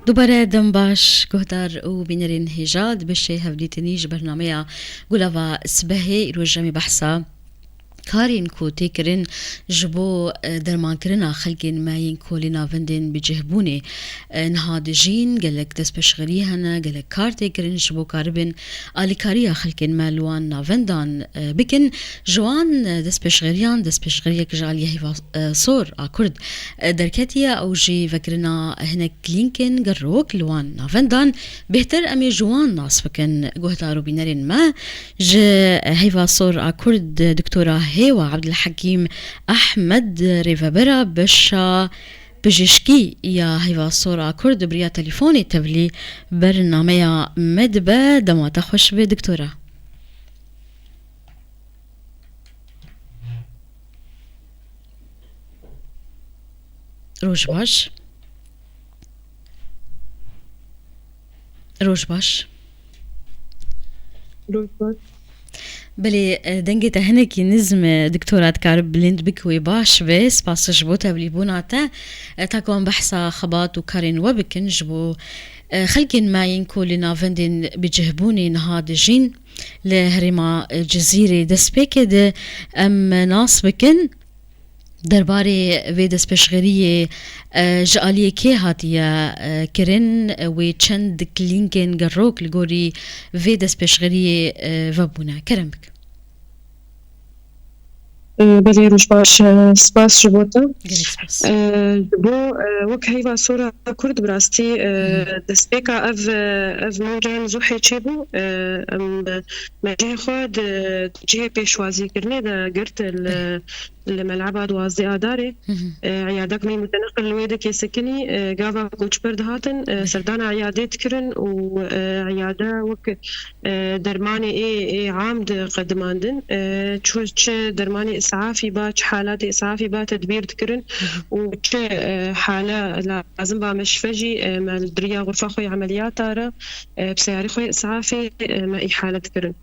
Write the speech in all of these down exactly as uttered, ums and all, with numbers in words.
Dubare dem baş, guhdar û bînerên hêja, di beşê hevdîtinî ji bernameya Gulava Sibehê îroj em ê behsa karên ku tê kirin ji bo, e, dermankirina xelkên me yên ku li navendên bicihbûnê, e, niha dijîn, gelek destpêşxerî hene, gelek kar tê kirin ji bo karibin alîkariya xelkên me li wan navendan, e, bikin. Ji wan, e, destpêşxeriyan, destpêşxeriyek ji aliyê Heyva, e, Sor a Kurd, e, derketiye, ew jî vekirina hinek klînkên gerok li wan navendan. Bêhtir em ê ji wan nas bikin. Guhdar û bînerên me, ji Heyva Sor a Kurd, Doktora Hêwa Ebdulhekîm Ehmed, rêvebera beşa pijîşkî ya Heyva Sor a Kurd, bi riya telefon tevlî bernameya me dibe. Dema te xweş be, Doktora. Roj baş. Roj baş. Roj baş. Belê, e, dengê te hinekî nizm e, doktora, dikare bilind bik wê baş be. Spas ji bo tevlîbûna te. E, ta ku em behsa xebat û karên we bikin ji bo, e, xelkên me yên ku li navendên bicihbûnê niha dijîn li herêma, e, Cizîrê destpêkê de em nas bikin. Derbarê vê destpêşxeriyê, e, ji aliyê kê hatiye, e, kirin? Wê çend klînkên gerok li gorî vê destpêşxeriyê, e, vebûne? Kerem bike. E, belê, roj baş, e, spas ji bo te. Gelek spas. E, ji bo, e, wek Heyva Sora Kurd, bi rastî, e, Hı hı. destpêka ev, e, ev mewcan Zuhê çêbû. E, em, me cihê xwe di cihê pêşwazîkirinê de girt li Belê. li Meleba duwazdeh Adarê, Hı hı. e, eyadek me muteneqil li wê dikê sekinî, e, gava koçber dihatin, e, Belê. serdana eyadê dikirin û, e, eyade wek, e, dermanê ê, ê am diqedimandin. E, çi, çi dermanê îsafî ba, çi halatê îsafî ba tedbîr dikirin Hı hı. û çi, e, hale lazim ba meşfe jî, e, me li diriya xurfa xwe yê emeliyata re, e, bi seyarî xwe yê îsafê, e, me îhale dikirin.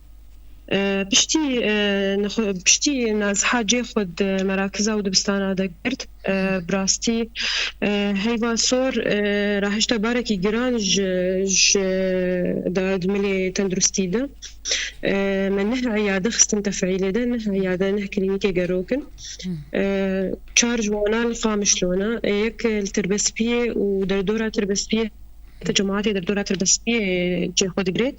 E, piştî, e, nexwe-, piştî naziha cê xwe di merakiza û dibistana de girt. E, bi rastî, e, Heyva Sor, e, rahişte barekî giran ji, ji, da di milê tenduristî de. E, me neh eyade xistin tefîlê de, neh eyade, neh klînîkê gerok in. Hı. E, çar ji wana li Qamişlo ne, e, yek li Tirbespiyê û derdora Tirbespiyê, te cemaetê derdora Tirbespiyê cê xwe digire.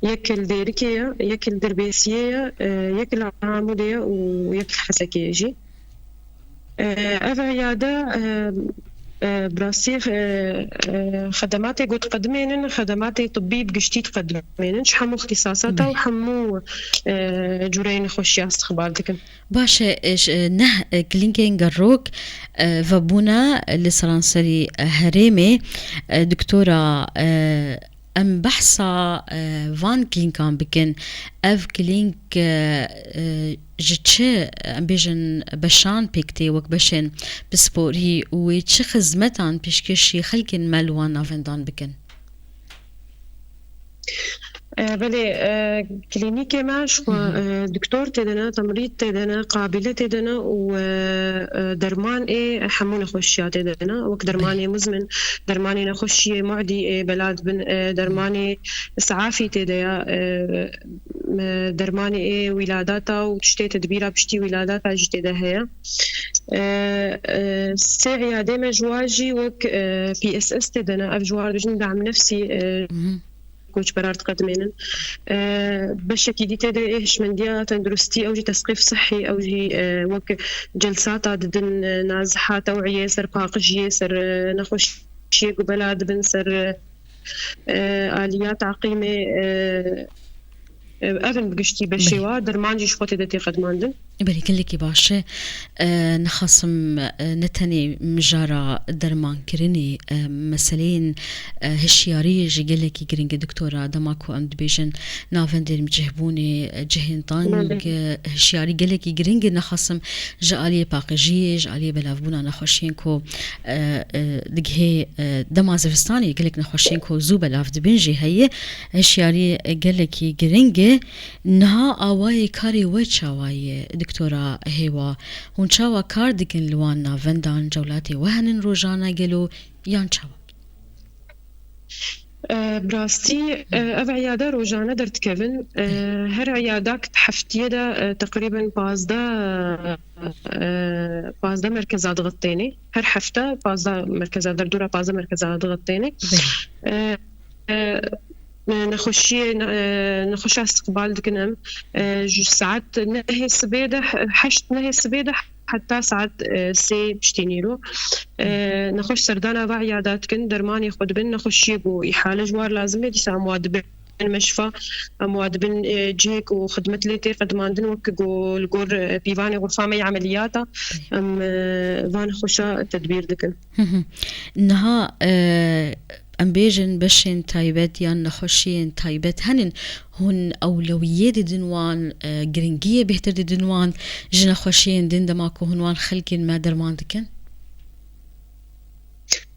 Yek li Dêrikê ye, yek li Dirbêsiyê ye, e, yek li Amûdê ye û yek li Hesekê ye jî. E, ev eyade, e, e, bi rastî, e, e, xedematê ku diqedimênin, xedematê tibbî bi giştî diqedimênin. Ji hemû îxtîsasata û Belê. hemû, e, cûreyê nexweşiya îstixbal dikin. Baş e, ji, e, neh, e, klînkên gerok, e, vebûne li seranserî, e, herêmê. E, doktora, e, em behsa, e, van klînkan bikin. Ev klînk, e, e, ji çi, em bêjin, beşan pêk tê, wek beşên pisporî û wê çi xizmetan pêşkêşî xelkên me li wan navendan bikin? E, belê, e, klînîkê me ji xwe, Hı hı. e, doktor tê de ne, temrîd tê de ne, qabîle tê de ne û, e, e, derman ê hemû nexweşiya tê de ne. Wek Belê. dermanê mizmin, dermanê nexweşiyê mu'dî ê bela dibin, e, dermanê îsafî tê de ye, e, e, dermanê ê wîladata û tiştê tedbîra piştî wîladata jî tê de heye. E, e, sê eyadê me ji wa jî wek, e, P S S tê de ne, ev ji war dibêjin dam nefsî, e, Mhm. koçberar diqedimênin. E, beşekî dî tê de ê hişmendiya tenduristî, ew jî tesqîf sihî, ew jî, e, wek celsata didin, e, naziha tewiyê, ser paqijiyê, ser, e, nexweşiyê ku bela dibin, ser, e, e, aliya taqîmê, e, e, ev in bi giştî beşê Belê. wa, derman jî ji xwe tê de tê qedimandin. Belê, gelekî baş e. E, nexasim, e, ne tenê mijara dermankirinê, e, meseleyên, e, hişyariyê jî gelekî giring e, doktora. Dema ku em dibêjin navendên bicihbûnê, e, cihên teng, Belê. e, hişyarî gelekî giring e. Nexasim ji aliyê paqijiyê, ji aliyê belavbûna nexweşiyên ku, e, e, digihê, e, dema zivistanê gelek nexweşiyên ku zû belav dibin jî heye. Hişyarî gelekî giring e. Niha awayê karê we çawa ye, doktora Hêwa? Hûn çawa kar dikin li wan navendan? Cewlatê we henin rojane gelo yan çawa? E, bi rastî, e, ev îyada rojane derdikevin. E, her îyadak di heftiyê de, e, teqrîben pazdeh, e, pazdeh merkeza digittêne. Her hefte pazdeh merkeza, derdora pazdeh merkeza digittêne. E, e, nexweşiyê, e, nexweşa istiqbal dikin em. E, ji saet nehê sibê de, heşt nehê sibê de heta saet, e, sê piştî nîro. E, nexweş serdana va îyada dikin, dermanê xwe dibin, nexweşiyê ku îhale ji war lazim e, dîsa em wa dibin meşfa, em wa dibin, e, cihê ku xidmet lê tê qedimandin, wek ku li gor, e, pîvanê xurfa me yê emeliyata, em, e, va nexweşa tedbîr dikin. Niha, e, em bêjin beşên taybet yan nexweşiyên taybet henin, hûn ewlewiyê didin wan, e, giringiyê bêhtir didin wan ji nexweşiyên din dema ku hûn wan xelkên me derman dikin?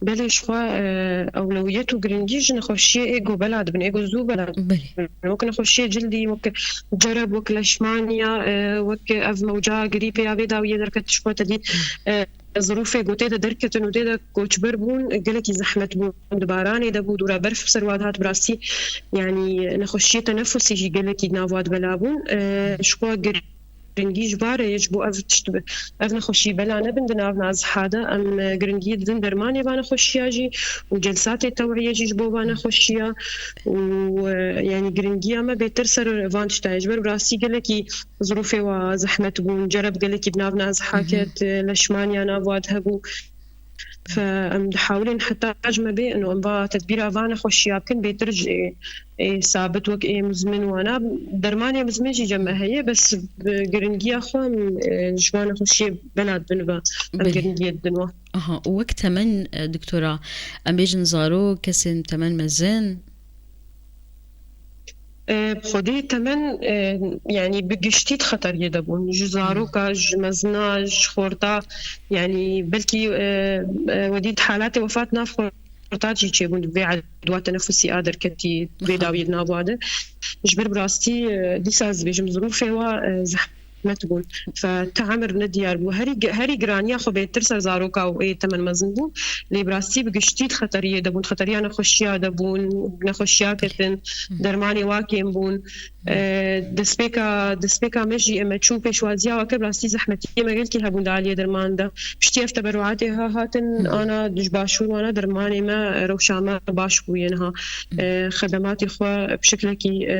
Belê, ji xwe, e, ewlewiyet û giringî ji nexweşiyê ê ku bela dibin, ê ku zû bela dibin. Belê. Wek nexweşiyê cildî, wek cereb, wek leşmaniya, e, wek ev mewca grîpê ya vê dawiyê derket ji xwe te dît. E, zirûfê ku tê de derketin û tê de koçber bûn, gelekî zehmet bûn. Di baranê de bû, dûra berf bi ser wa dihat, bi rastî, yanî nexweşiyê tenefusî jî gelekî di nav wa de bela bûn. E, ji xwe giringî ji va re ye, ji bo ev tişt bi, ev nexweşî bela nebin di nav naziha de. Em, e, giringiyê didin dermanê va nexweşiya jî û celsatê tewiyê jî ji bo va nexweşiya û, e, yanî giringiya me bêtir ser van tişta ye. Ji ber bi rastî gelekî zirûfê wa zehmet bûn, cereb gelekî di nav naziha ket, e, leşmaniya nav wa de hebû. Fe em dihawilin heta ji me bê, ino em va tedbîra va nexweşiya bikin, bêtir ji ê, ê sabit wek ê mizmin wana. Dermanê mizmin jî cem me heye, bes bi giringiya xwe em, e, ji va nexweşiyê bela dibin ve em Belê. giringiyê didin we. Aha, û wek temen, e, doktora, em bêjin zarok, kesên temen mezin? E, bi xwedê temen, e, yanî bi giştî di xeteriyê de bûn. Ji zaroka, ji mezina, ji xorta, yanî belkî, e, e, wedî di halatê wefat nav xorta jî çêbûn. Vê edwa tenefusî a derketî, vê Aha. dawiyê di nav wa de. Ji ber bi rastî, e, dîsa ez dibêjim, zirûfê wa, e, zehmet bûn. Fe te emir ne diyar bû. Herî gi-, herî giraniya xwe bêtir ser zaroka û ê temen mezin bû. Lê bi rastî bi giştî di xeteriyê de bûn, di xeteriya nexweşiya de bûn, nexweşiya ketin, dermanê wa kêm bûn. E, destpêka, destpêka me jî em çûn pêşwaziya wa kir, bi rastî zehmetiyê me gelkî hebûn di aliyê derman de. Piştî ev teberuatê ha hatin, ana ji başûr wana dermanê me, rewşa me baş bûye niha. E, xedematê xwe bi şeklekî, e,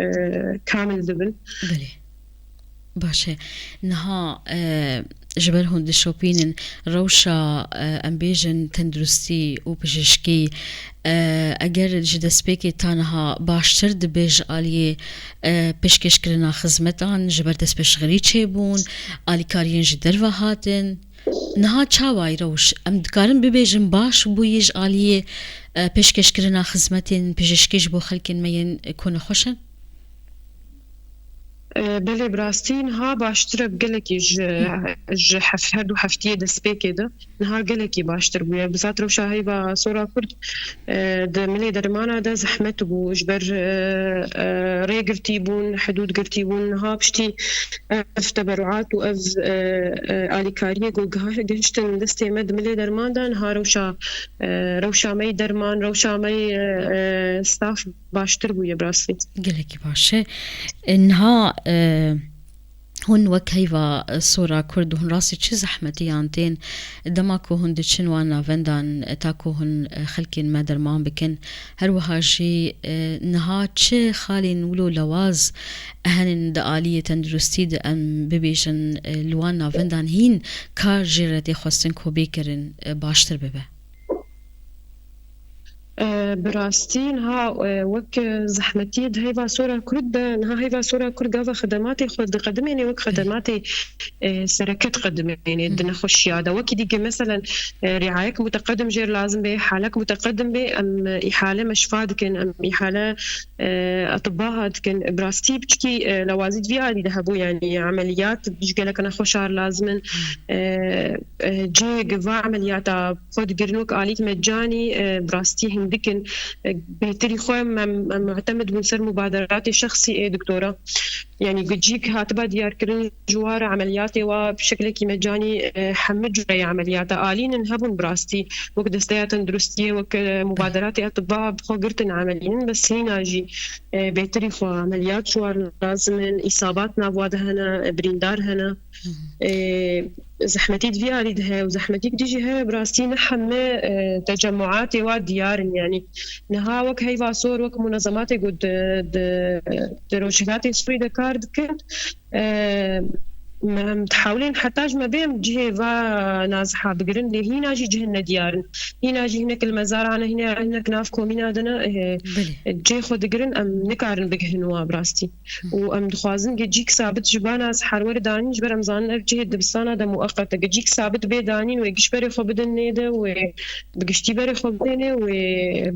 e, kamil dibin. Belê. Baş e. Niha, e, ji ber hûn dişopînin rewşa, e, em bêjin tenduristî û pijîşkî, e, eger ji destpêkê ta niha baştir dibe ji aliyê, e, pêşkêşkirina xizmetan, ji ber destpêşxerî çêbûn, alîkariyên ji derve hatin. Niha çawa ye rewş? Em dikarin bibêjin baş bûye ji aliyê, e, pêşkêşkirina xizmetên pijîşkî ji bo xelkên me yên ku nexweş in? E, belê, bi rastî niha baştir e, bi gelekî ji, ji hef-, her du heftiyê destpêkê de niha gelekî baştir bûye. Bi zat rewşa heyva sora Kurd, e, di milê dermana de zehmet bû. Ji ber, e, e, rê girtî bûn, hidûd girtî bûn. Niha piştî ev teberuat û ev, e, e, alîkariyê ku giha-, gihiştin destê me di milê derman de, niha rewşa, e, rewşa me yê derman, rewşa me yê, e, e, staf baştir bûye bi rastî. Gelekî baş e. E, niha, e, hûn wek heyva, e, sora Kurd, hûn rastî çi zehmetiyan tên dema ku hûn diçin wan navendan, e, ta ku hûn, e, xelkên me derman bikin? Her wiha jî, e, niha çi xalên wilo lewaz henin di aliyê tenduristî de, em bibêjin, e, li wan navendan hîn kar jê re tê xwestin ku bê kirin, e, baştir bibe? E, bi rastî niha, e, wek, e, zehmetiyê di heyva sora Kurd de, niha heyva sora Kurd gava xedematê xwe diqedimêne wek xedematê, e, sereke diqedimêne di nexweşiya de. Wekî dî meselen, e, riayek muteqedim jêr lazim bê, halek muteqedim bê, em, e, îhale meşfa dikin, em îhale, e, atibbaha dikin. Bi rastî piçkî, e, lewazî di vî alî de hebû, yanî emeliyat ji gelek nexweşar lazim in. E, e, cihê giva emeliyata xwe digirin wek alîk mecanî, e, bi rastî hindik in. E, bêhtirî xwe me, me mutemed bûn ser mubaderatê şexsî ê doktora. yanî gicîk hatiba diyarkirin ji war emeliyatê wa bi şeklekî mecanî, e, hemû cureyê emeliyata alînin hebûn bi rastî, wek desteya tenduristiyê, wek, e, mubaderatê etiba bi xwe girtin emelînin, bes hîna jî, e, bêtirî xwe emeliyat ji war lazim in, îsabat nav wa de hene, e, birîndar hene. E, zehmetî di vî alî de heye û zehmetî di jî heye, bi rastî ne heme, e, tecemmuatê wa diyar in, yanî niha wek heyva sor, wek munezematê ku di, di, di Rojhilatê Sûrî de kar dikin, e, me, em dihewlên heta ji me bê em cihê va naziha bigirin, lê hîna jî cihên nediyar in. Hîna jî hinek li mezara hene, hîna, hinek nav komîna de ne, e, Belê. cihê xwe digirin, em nikarin bigihin wa bi rastî. Û em dixwazin gecîk sabit ji van a ez her were danîn, ji ber em zanin ev cihê dibistana de mueqet e. Gecîk sabit bê danîn wê giş berê xwe bidin nê de, wê bi giştî berê xwe bidêne, wê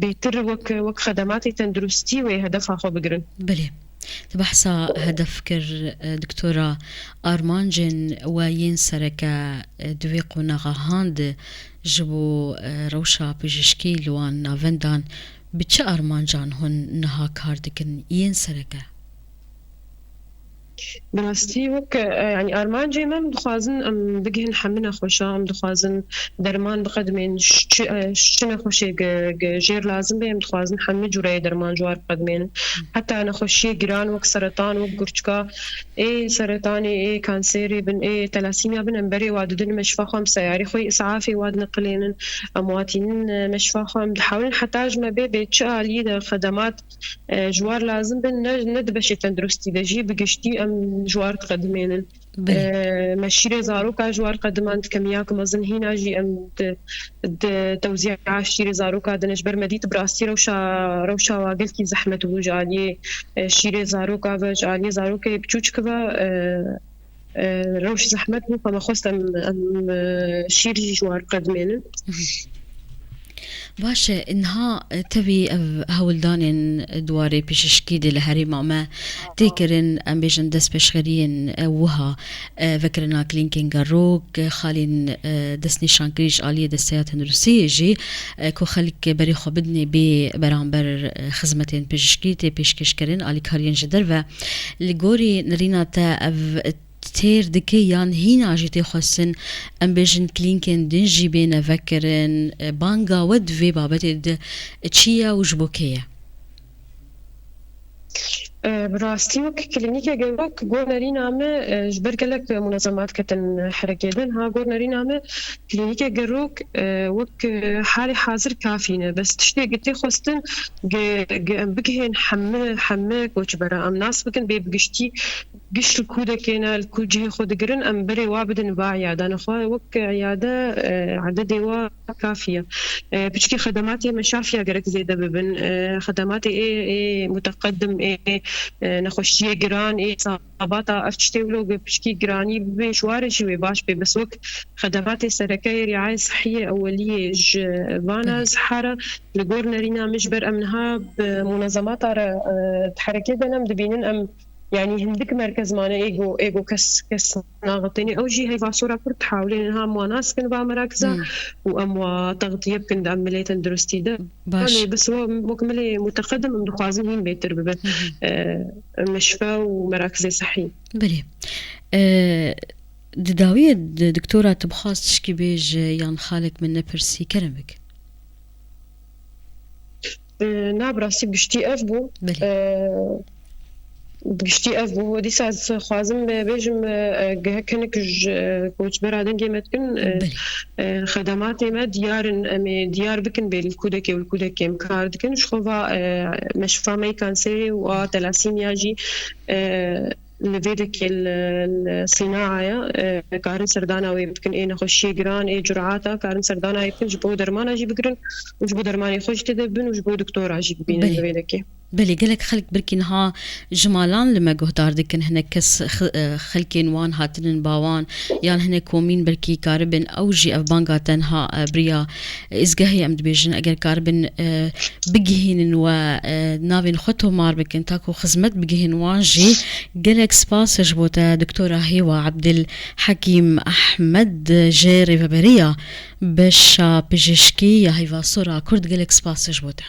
bêtir wek, wek xedematê tenduristî wê hedefa xwe bigirin. Belê. Di behsa hedef kir, e, doktora, armancên we yên sereke, e, di vê qonaxa han de ji bo, e, rewşa pijîşkî li wan navendan bi çi armancan hûn niha kar dikin yên sereke? Bi rastî wek, e, yanî armancê me, em dixwazin em bigihin hemî nexweşa, em dixwazin derman biqedimên, ş-, çi, e, ş-, çi nexweşê ge, ge jêr lazim be, em dixwazin hemî cûreyê derman ji war biqedimênin. Heta nexweşiyê giran wek seretan, wek gurçika, ê seretanê, ê kanserê bin, ê telasîmya bin, em berê wa didin meşfa xwe, em seyarî xwe îsafê wa diniqilênin, em watînin, e, meşfa xwe, em dihewlin heta ji me bê, bê çi alî de xedemat, e, ji war lazim bin, ne, ne di beşê tenduristî de jî bi giştî em ji war diqedimênin. Belê. E, me şîrê zaroka ji war qediman dike, miyak mezin hîna jî em di, di tewzîa şîrê zaroka de ne, ji ber me dît bi rastî rewşa, rewşa wa gelkî zehmet bû ji aliyê, e, şîrê zaroka ve, ji aliyê zarokê biçûçik ve, e, e, rewş zehmet bû, xwe me xwest em, em, e, şîr jî ji war qedimênin. Baş e, niha, e, tevî ev hewldanên di warê pişişkî de li herêma me tê kirin, em bêjin destpêşxeriyên, e, wiha, e, vekirina klînkên gerok, e, xalên, e, destnîşankirî ji aliyê Desteya Tenduristiyê jî, e, ku xelk berê xwe bidinê bê beramber, e, xizmetên pişişkî tê pêşkêşkirin, alîkariyên ji derve. Li gorî nerîna te ev têr dike yan hîna jî tê xwestin, em bêjin klînkên din jî bêne vekirin? E, banga we di vê babetê de çi ye û ji bo kê ye? E, bi rastî wek klînîke gerok gor nerîna me, e, ji ber gelek munezemat ketin herekê din. Ha, gor nerîna me klînîke gerok, e, wek, e, halê hazir kafî ne. Bes tiştê gi tê xwestin gi, gi em bigihên heme, heme koçbera em nas bikin, bê bi giştî giş li ku dekê ne, li ku cihê xwe digirin, em berê wa bidin va îyadana xwe. Wek îyade, e, ededê wa kafî ye. E, piçkî xedematê meşafiya gerek zêde bibin. E, xedematê ê, ê muteqedim, ê, e, nexweşiyê giran, ê sabata, ev tiştê wilo bi piçkî giranî bibe, ji warê jî wê baş bê. Bes wek xedematê sereke yê rîayê sihiyê eweliyê ji vana Belê. zihara li gor nerîna min, ji ber em niha bi munezemata re, e, di herekê de ne, em dibînin em, yanî hindik merkez mane ê go, ê go kes, kes naxitêne. Ew jî heyva sora pir dihewlêne niha em wa nas bikin va merakiza Hmm. û em wa textiye bikin di em milê tenduristî de. Baş. Em ê bes wa wek milê muteqedim em dixwazin hîn bêtir bibe. Hı hı. E, meşfe û merakizê sehî. Belê. E, di dawiyê de doktora tu bixwast tişkî bêje yan xalek min nepirsî, kerem bik. E, na, bi rastî bi giştî ev bû. Belê. E, bi giştî ev bû. Dîsa ez xwazim bê-, bêjim, e, e, gehek hinek ji, e, koçbera dengê me dikin, e, Belê. e, xedematê me diyar in, em ê diyar bikin bê li kûdekê û li kûdekê em kar dikin. Ji xwe va, e, meşfa me yê kanserê û a telasîmiya jî, e, li vê dekê li, li Sînaa ye, e, karin serdana wê bikin, ê nexweşiyê giran, ê curata, karin serdana wê bikin, ji bo dermana jî bigirin û ji bo dermanê xwe jî tê de bibin û ji bo doktora jî bibînin Belê. li vê dekê. Belê, gelek xelk birkî niha ji malan li me guhdar dikin, hinek kes xi-, e, xelkên wan hatinin ba wan, yan hinek komîn belkî karibin ew jî ev banga tenha, e, biriya, e, îzgehê em dibêjin, eger karibin, e, bigihînin we, e, navên xwe tomar bikin, ta ku xizmet bigihên wan jî. Gelek spas ji bo te, Doktora Hêwa Ebdil Hekîm Ehmed, ji Rêveberiya Beşa Pijîşkî ya Heyva Sor a Kurd, gelek spas ji bo te.